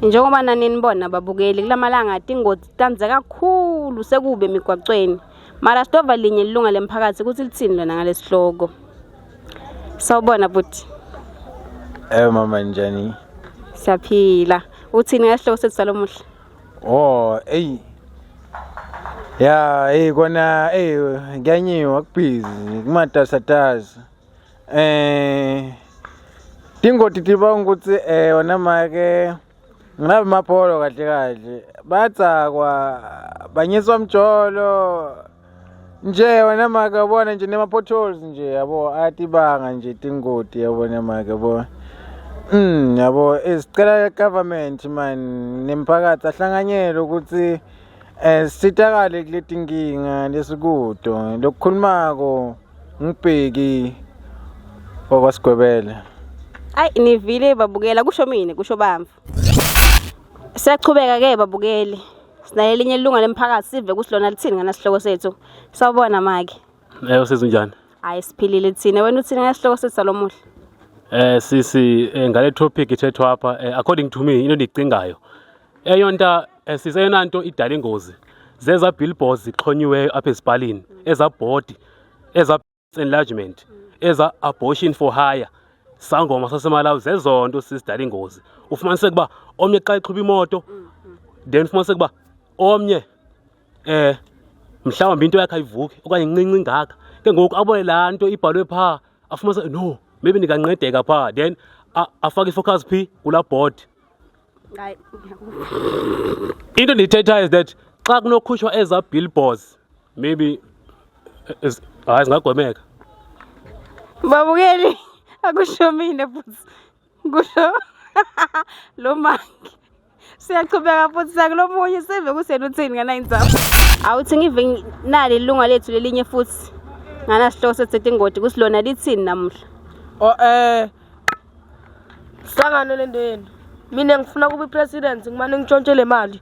Njengoba naninibona babukeli kulamalanga tingoti tandze kakhulu sekube emigwacweni. Mara sitova linye lilunga lemphakathi ukuthi lithini lona ngalesihloko. Sawubona bhuti. Eh mama njani? Siyaphila. Uthini ngesihloko sethu salomuhla? Oh, ey. Ya, ey kona ey kuyanyiwa kubhizi kumatasatasa. Eh tingoti tibanga ukuthi eh wona make ngabe mapholo kahle kahle batsakwa banyiswa mjolo nje wena make yabona nje nema-potholes nje yabo ayatibanga nje tingoti yabona make yabo yabo sicela government man nemphakathi ahlanganyele ukuthi eh sitakale kule tinkinga lesikuto lokukhulumako ngibheki wakwasigwebele. Ayi nivile babukela kusho mina kusho bamvu. Siyachubeka ke babukeli. Sinaye elinye ilunga lemphakathi sive ukuthi lona lithini ngana sihloko sethu. Sawubona make. Eh usisi unjani? Hayi siphilile thina wena uthini ngesihloko sethu salomuhla? Eh sisi eh, ngale topic ithethwa apha eh, according to me into endiyicingayo eyonta eh, sisi eyona nto idala ingozi zeza billboards zixhonyiweyo apha ezipalini eza board eza enlargement eza abortion for hire sangoma sasemalawi zezo nto sisidala ingozi ufumaniseke uba omnye xa eqhuba imoto then ufumaniseke uba omnye eh mhlawumbi into yakhe ayivuki okanye incinci ingaka ke ngoku abone laa nto ibhalwe phaa afumanise no maybe ndingancedeka phaa then afake ifocus phi kulaa board. Hayi. Into endiyithethayo is that xa kunokhutshwa ezaa billboards maybe hayi zingagwemeka. Babukeli akusho mina futhi kusho lo mangi. Siyachubeka futhi sakulomunye sive kusena uthini ngana inzaba. Awuthi ngive nali ilunga lethu lelinye futhi nganasihloko sethu ingodi kuthi lona lithini namuhla. Oh sangane lento yenu. Mina ngifuna kuba ipresident ngimane ngitshontshe le mali.